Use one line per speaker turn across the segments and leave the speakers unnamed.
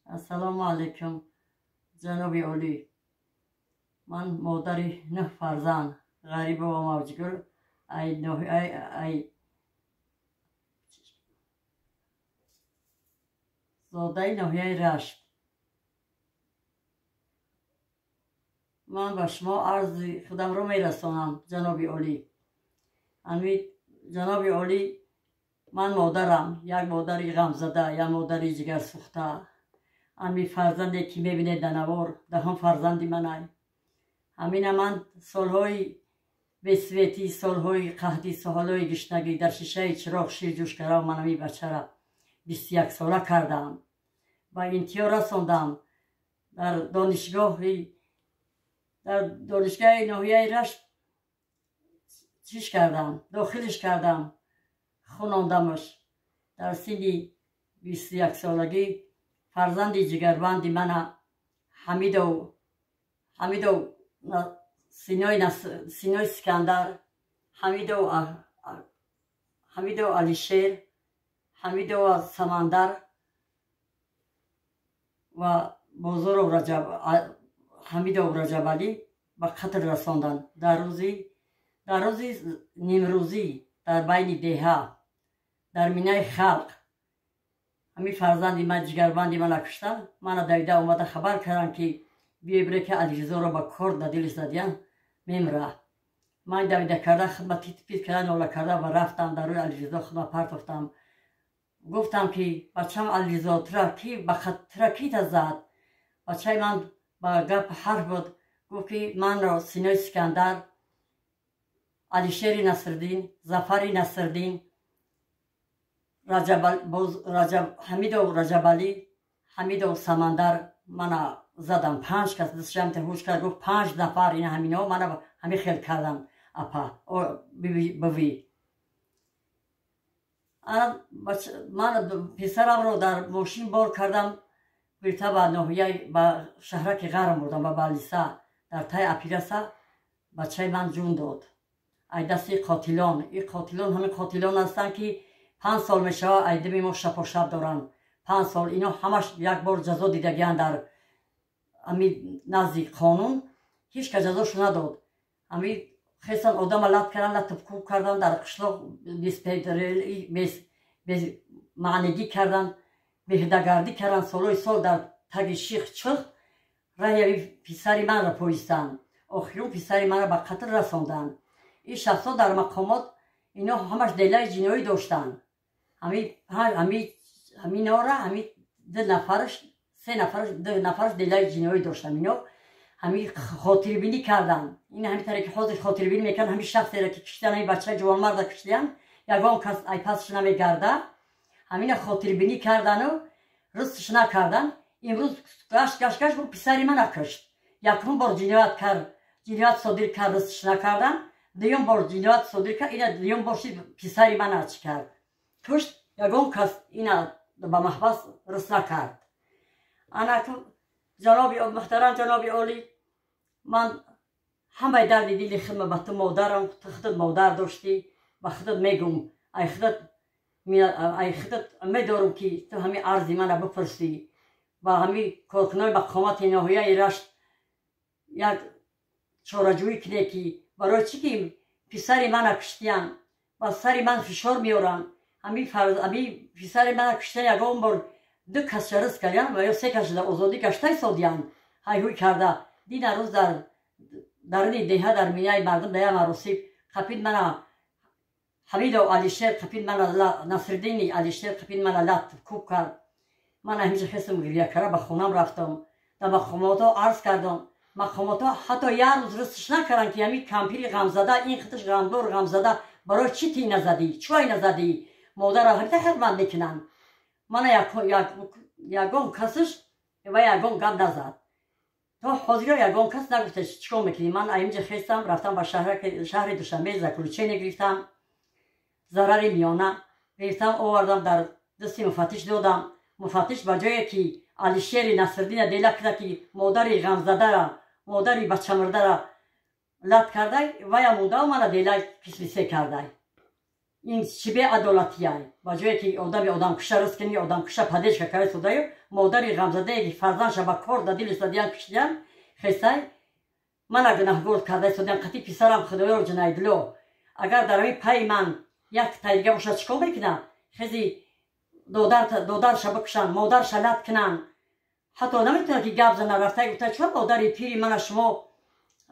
Ассалому алайкум, ҷаноби олӣ. Ман модари нӯҳ фарзанд, Ғарибова Мавҷигул, ай зодаи ноҳияи Рашт. Ман ба шумо арзи худамро мерасонам, ҷаноби олӣ. Ами ҷаноби олӣ, ман модарам, як модари ғамзада, як модари ҷигарсӯхта. Ами фарзанде ки мебинед дар навор, даҳум фарзанди манай. Ҳамина ман солҳои бесветӣ, солҳои қаҳдӣ, солҳои гишнагӣ дар шишаи чироғ шир ҷӯш кардам. Ман ҳамин бачара 21 сола кардам, ба интиҳо расондам. Дар донишгоҳи ноҳияи Рашт чиш кардам, дохилиш кардам, хонондамаш. Дар синни 21 солагӣ фарзанди ҷигарбанди мана Ҳамидов Синои Искандар, Ҳамидов Алишер, Ҳамидова Самандар ва Бозоров Ҳамидов Раҷабалӣ ба қатл расонданд. Дар рӯзи нимрӯзӣ, дар байни деҳа, дар минаи халқ ҳамин фарзанди ман, ҷигарбанди мана куштанд. Мана давида омада хабар карданд, ки биёй бире, ки Алиризоро ба кор да дилиш задиян, мемра. Ман давида карда, худма тит-пит карда, нола карда ва рафтам, дар рӯи Алиризо худма партофтам. Гуфтам, ки бачам Алиризо, тура ки тура кита зад? Бачаи ман ба гап ҳарф буд, гуфт, ки манро Синои Искандар, Алишери Насриддин, Зафари Насриддин, Ҳамидов Раҷабалӣ, Ҳамидов Самандар мана задам. Панҷ кас дастшам ҳуш кард, гуфт: панҷ нафар ина ҳамино мана ҳамин хел кардам, апа, бивӣ. Ман писарамро дар мошин бор кардам, гирифта ба ноҳияи, ба шаҳраки Ғарм бурдам, ба Балиса. Дар таи апираса бачаи ман ҷун дод ай дасти қотилон. Ин қотилон ҳамин қотилон ҳастанд, ки 5 сол мешавад айдими мо шапошап доранд. 5 сол ино ҳамаш як бор ҷазо дидагианд дар ҳами назди қонун, ҳеҷ кас ҷазошо надод. Ҳами хесан одама лат кардан, латубкӯб кардан, дар қишлоқ бемаънигӣ кардан, беҳдагардӣ кардан. Солҳои сол дар таги ших чих раҳи писари манро поистанд. Охирун писари манро ба қатл расонданд. Ин шахсҳо дар мақомот, ино ҳамаш делаи ҷиноӣ доштанд. Ҳаминора, ҳами ду нафараш, се нафараш, ду нафараш делаи ҷиноӣ доштанд. Ино ҳами хотирбинӣ карданд. Ин ҳами таре ки ҳозир хотирбинӣ мекарданд, ҳамин шахсеро ки киштиан, ҳамин бачаи ҷавонмарда киштиян, ягон кас айпасш намегарда. Ҳамина хотирбинӣ кардану рустш накардан. Имрӯз гашт, гашт, гашт, писари мана кушт. Якум бор ҷиноят кард, ҷиноят содир кард, рустш накардан. Дуюм бор ҷиноят содир кард, ина дуюм бор писари мана чӣ кард? Кушт. Ягон кас ина ба маҳбас рус накард. Ана ҷаноби муҳтарам, ҷаноби олӣ, ман ҳамаи дарди дили худма ба ту, модарам, ту худат модар доштӣ, ба худат мегум. Ай худат медорам, ки ту ҳамин арзи мана бипурсӣ, ба ҳамин коркунони мақомоти ноҳияи Рашт як чораҷӯӣ куне, ки барои чӣ ки писари мана куштиян, ба сари ман фишор меоранд. Ҳамин писари мана куштиян, ягон бор ду кас шарис кардян ва ё се кас шуда озодӣ гашта истодиян, ҳайҳуй карда. Дина рӯз дар даруни деҳа, дар минаи мардум, дар як маросиб қапид мана Ҳамидов Алишер, қапид мана Насриддини Алишер, қапид мана лат кӯб кард. Ман ҳамиша хестам, гиря карда ба хонам рафтам, дар мақомотҳо арз кардам. Мақомотҳо ҳатто як рӯз рустш накарданд, ки ҳамин кампири ғамзада, ин худаш ғамдор, ғамзада, барои чӣ ти назадӣ, чӯй назадӣ? Модарро ҳамита хидмат мекунанд. Мана ягон касш ва ягон гап назад. То ҳозиро ягон кас нагуфта, чӣ кор мекунӣ. Ман аимҷа хестам, рафтам ба шаҳри Душанбе, заключение гирифтам, зарари миёна гирифтам, овардам, дар дасти муфаттиш додам. Муфаттиш ба ҷое ки Алишери Насриддина дела кунад, ки модари ғамзадара, модари бачамурдара лат кардай, вая монда мана делаи қисми се кардай. Ин чӣ беадолатия? Ба ҷое ки одами одамкуша рост кунӣ, одамкуша падешка карда содаю, модари ғамзадае ки фарзандша ба кор да дили садиян киштиян, хесай мана гунаҳгор карда содиян қати писарам Худоёр Ҷунайдулло. Агар дар ҳамин пайи ман як тай дига бошад, чӣ кор мекунад? Хези додарша бикушанд, модарша лат кунанд, ҳатто наметавонад ки гап зана. Рафта гуфта: чаро модари пири мана шумо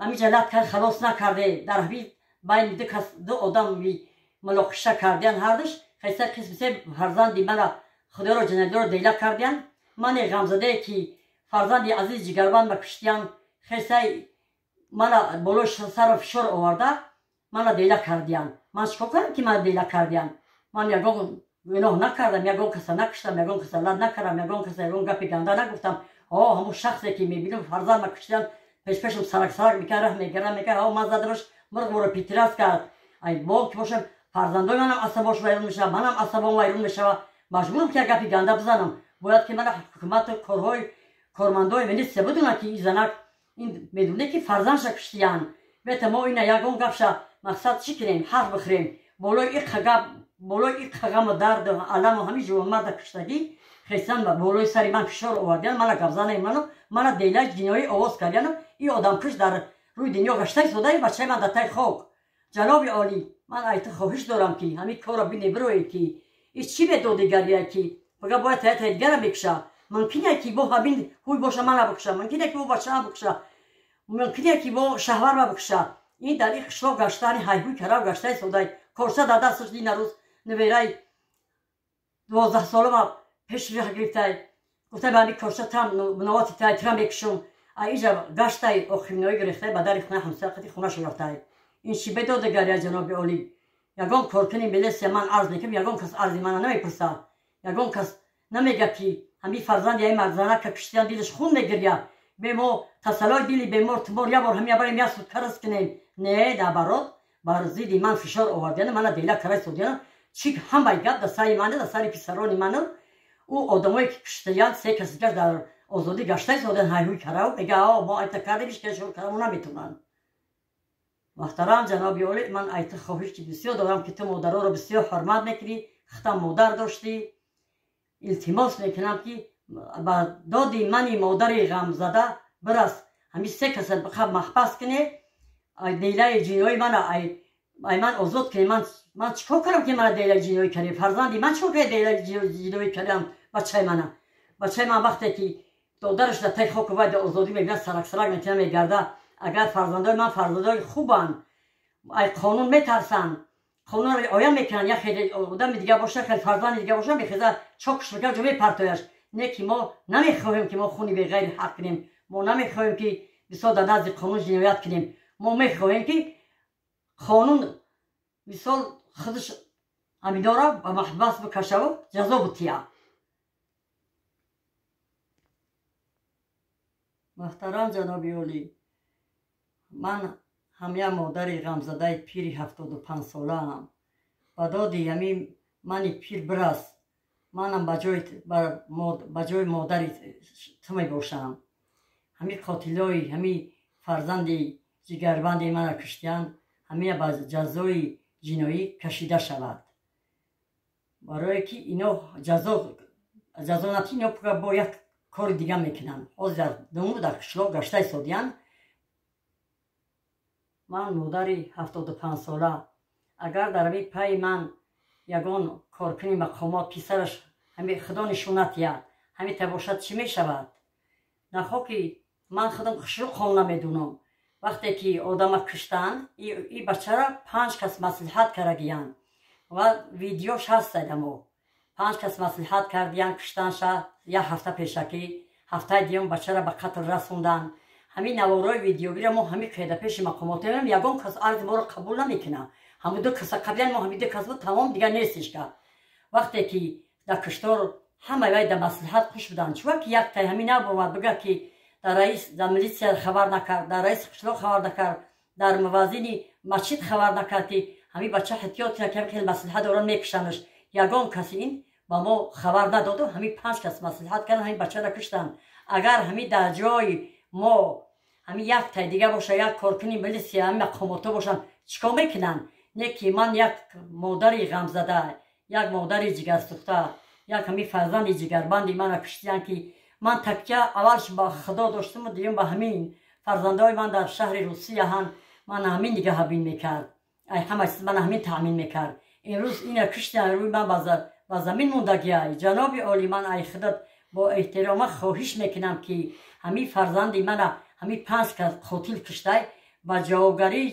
ҳамиҷа лат кард, халос накарде? Дар ҳамин байни ду кас, ду одам мулоқиша кардиян, ҳардуш хеста қисми се фарзанди мана Худоро Ҷунайдуллоро дейла кардиян. Мане ғамзадае ки фарзанди азиз ҷигарбанд ба куштиян, хестай мана болои сарро фишор оварда мана дейла кардиян. Ман чӣ кор кардам ки мана дейла кардиян? Ман ягон гуноҳ накардам, ягон каса накуштам, ягон каса лат накардам, ягон каса ягон гапи ганда нагуфтам. О, ҳамун шахсе ки мебинам фарзанд ма куштиян, пешпешам сарак сарак мекард, раҳ мегара мекард, о, ман задамаш, мурғ питирас кард. Ай бо ки бошам, фарзандои манам асабош вайрон мешавад, манам асабом вайрон мешавад, маҷбурам ки як гапи ганда бизанам. Бояд ки мана ҳукумату корҳои кормандои милитсия бидонанд ки ин занак ин медоне ки фарзандша куштиян. Бета мо ина ягон гапша мақсад чӣ кунем, ҳақ бихӯрем болои иқа гап, болои иқа ғаму дарду аламу ҳамин ҷувонмарда куштагӣ. Хесан болои сари ман фишор овардиян, мана гапзанаи ману мана делаи ҷиноӣ овоз кардияну ин одамкуш дар рӯи дунё гашта истодаи, бачаи ман дар таи хок. Ҷаноби олӣ, ман айти хоҳиш дорам ки ҳамин корро бине бироед ки ин чӣ бедодигарие ки фақат бояд таята дигара мекуша. Мумкине ки бо ҳамин ҳуй боша мана бикуша, мумкине ки бо бачаам бикуша, мумкине ки бо шаҳварма бикуша. Ин дар ин қишлоқ гаштани ҳайҳуй карав гашта истодай, корса дар дасташ, дина рӯз набераи 12-солама пеш гирифтай, гуфтай: ба ҳамин корса там муновати тай тира мекушум. А иҷа гаштай, охирноӣ гирифтай, ба дари хонаи ҳамсоя қати хонашу рафтай. Ин чӣ бедодигария, ҷаноби олӣ? Ягон коркуни милисия, ман арз мекунам, ягон кас арзи мана намепурсад, ягон кас намегӯяд ки ҳамин фарзанди ай мардзанака куштиян, дилаш хун мегиря, бе мо тасаллои дили бемор тумор як бор ҳамин барем, як сутка ризқ кунем. Не, наоборот, бар зидди ман фишор овардияну мана дела кара истодияну. Чӣ ҳамаи гап дар сари мана, дар сари писарони ману ӯ одамое ки куштиян, се каси дигар дар озодӣ гашта истодиян, ҳайҳуй карав мега: о, мо айта кардем, ҳеч кас кардамо наметавонанд. Муҳтарам ҷаноби олӣ, ман айти хоҳиш ки бисёр дорам ки ту модароро бисёр ҳурмат мекунӣ, худам модар доштӣ, илтимос мекунам ки ба доди мани модари ғамзада бирас. Ҳамин се каса маҳбас куне, делаи ҷиноӣ мана ай ман озод кунем. Ман чӣ кор кардам ки мана делаи ҷиноӣ кардем? Фарзанди ман чӣ кор кард делаи ҷиноӣ кардам? Бачаи мана, бачаи ман вақте ки додараш дар таи хоку вай дар озодӣ мебинад, сарак сарак метина мегарда. Агар фарзандои ман фарзандои хубанд, ай қонун метарсанд, қонунро риоя мекунанд, як хеле одами дига боша, хеле фарзанди дига боша, мехеза чокш мекунад, ҷо мепартояш. Не ки мо намехоҳем ки мо хуни беғайри ҳақ кунем, мо намехоҳем ки мисол дар назди қонун ҷиноят кунем. Мо мехоҳем ки қонун мисол худаш ҳаминора ба маҳбас бикашаву ҷазо бутия. Муҳтарам ҷаноби олӣ, ман ҳам як модари ғамзадаи пири 75-солаам. Ба доди ҳамин мани пир бирас. Манам ба ҷои модари ту мебошам. Ҳамин қотилои ҳамин фарзанди ҷигарбанди мана куштиян, ҳамина ба ҷазои ҷиноӣ кашида шавад, барое ки ино ҷазо натӣ, ино бо як кори дига мекунанд. Ҳозир дар думу дар қишлоқ гашта истодиянд. Ман модари 75-сола, агар дар ҳамин пайи ман ягон коркуни мақомот писараш, ҳами худо нишонат диҳад, ҳамин та бошад, чӣ мешавад? Нахо ки ман худам хушрӯ қонун намедонам. Вақте ки одама куштанд, и бачара панҷ кас маслиҳат кардагиянд ва видеош ҳаст адамо. Панҷ кас маслиҳат кардиянд, куштанша як ҳафта пешакӣ, ҳафтаи дуюм бачара ба қатл расонданд. Ҳамин наворои видеогиро мо ҳамин қайда пеши мақомот меорем, ягон кас арзи моро қабул намекунад. Ҳамин ду каса қаблан мо ҳамин ду кас буд, тамом, дигар нест ҳечка. Вақте ки дар куштор ҳамаи вай дар маслиҳат хуш буданд, чуба ки як тай ҳамин набомад бигӯяд ки дар раис дар милитсия хабар накард, дар раиси қишлоқ хабар накард, дар муваззини масҷид хабар накард ки ҳамин бача эҳтиёт кунад ки хеле маслиҳат доранд, мекушанаш. Ягон каси ин ба мо хабар надоду. Ҳамин панҷ кас маслиҳат карданд, ҳамин бачаро куштанд. Агар ҳамин дар ҷои мо ҳамин як тай дига боша, як коркуни милитсия, ҳамин мақомотҳо бошанд, чӣ кор мекунанд? Не ки ман як модари ғамзада, як модари ҷигарсӯхта, як ҳамин фарзанди ҷигарбанди мана киштиян, ки ман такя аввалш ба Худо доштаму дуюм ба ҳамин фарзандҳои ман дар шаҳри Русия ҳан. Ман ҳамин нигаҳбин мекард, ай ҳама чиз ман ҳамин таъмин мекард. Имрӯз ина киштиян, рӯи ман ба замин мондагиай. Ҷаноби олӣ, ман ай худат бо эҳтирома хоҳиш мекунам, ки ҳамин фарзанди мана ҳамин панҷ кас қотил киштай ба ҷавобгарии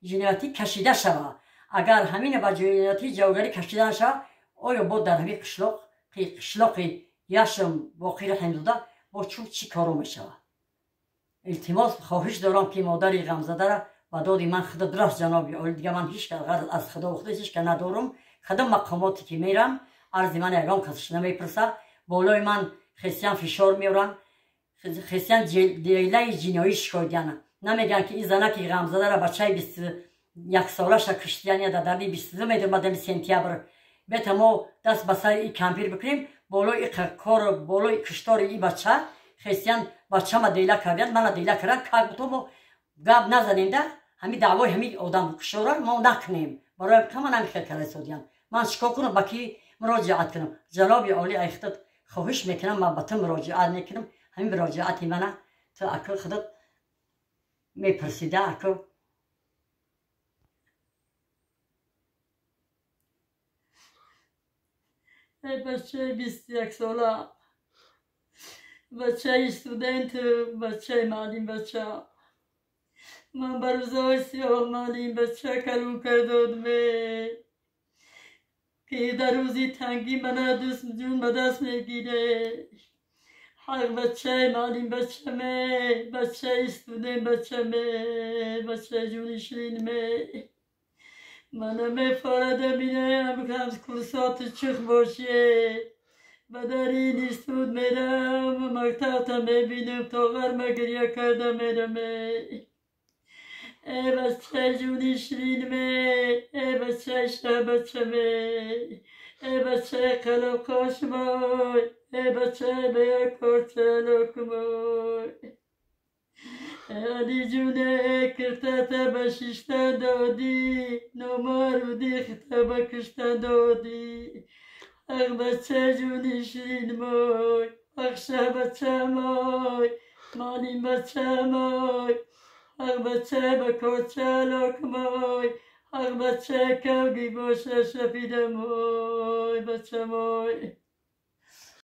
ҷиноятӣ кашида шава. Агар ҳамина ба ҷиноятӣ ҷавобгарӣ кашида нашава, оё бо дар ҳамин қишлоқи Яшм Боқири Ҳамидзода бо чун чӣ коро мешавад? Илтимос, хоҳиш дорам, ки модари ғамзадара ба доди ман худо бирас, ҷаноби олӣ. Дига ман ҳеч ғарз аз худо худо ҳеч ка надорум. Худо мақомоте ки мерам, арзи ман ягон касш намепурса. Болои ман христиан фишор меоранд, христиан делаи ҷиноӣ шикоятяна намегӯянд, ки ин занаки ғамзадара бачаи 21 солаша киштиян я дар дарди 22 медомадами сентябр. Бета мо даст ба сари и кампир бикунем, болои кор, болои киштори и бача христиан бачама дела кардиян, мана дела кардан. Как будто мо гап назанем да ҳамин даъвои ҳамин одам кишора мо накунем. Барои ҳама намихел карда содиян. Ман чикор кунам, ба кӣ муроҷиат кунам? Ҷаноби олӣ, ай худат хоҳиш мекунам, ман ба ту муроҷиат мекунам. Ҳамин муроҷиати мана ту акл худат мепурсида акл.
Бачаи 21 сола, бачаи студент, бачаи маълим, бача ман ба рӯзҳои сиёҳ маълим бача калон кардодме, ки дар рӯзи тангӣ мана ҷун ба даст мегире. Ҳақ бачаи маълим бачаме, бачаи студент бачаме, бачаи ҷуни ширинме. Мана мефорада бинаям, курсоти чух боше. Ба дари институт мерам, мактабта мебинам, то ғарма гиря карда мераме. Э бачаи ҷуни ширинме, э бачаи шаҳбачаме, э бачаи қаламқошмой, э бачаи ба як корчалокмой. Алиҷуне, киртата ба шиштан додӣ, номаруди хита ба киштан додӣ. Ах, бачаи ҷуни ширинмой, ах, шаҳбачамой, маълим бачамой, ах, бачаи ба корчалокмой, ах, бачаи кавги боша шафидамой, бачамой.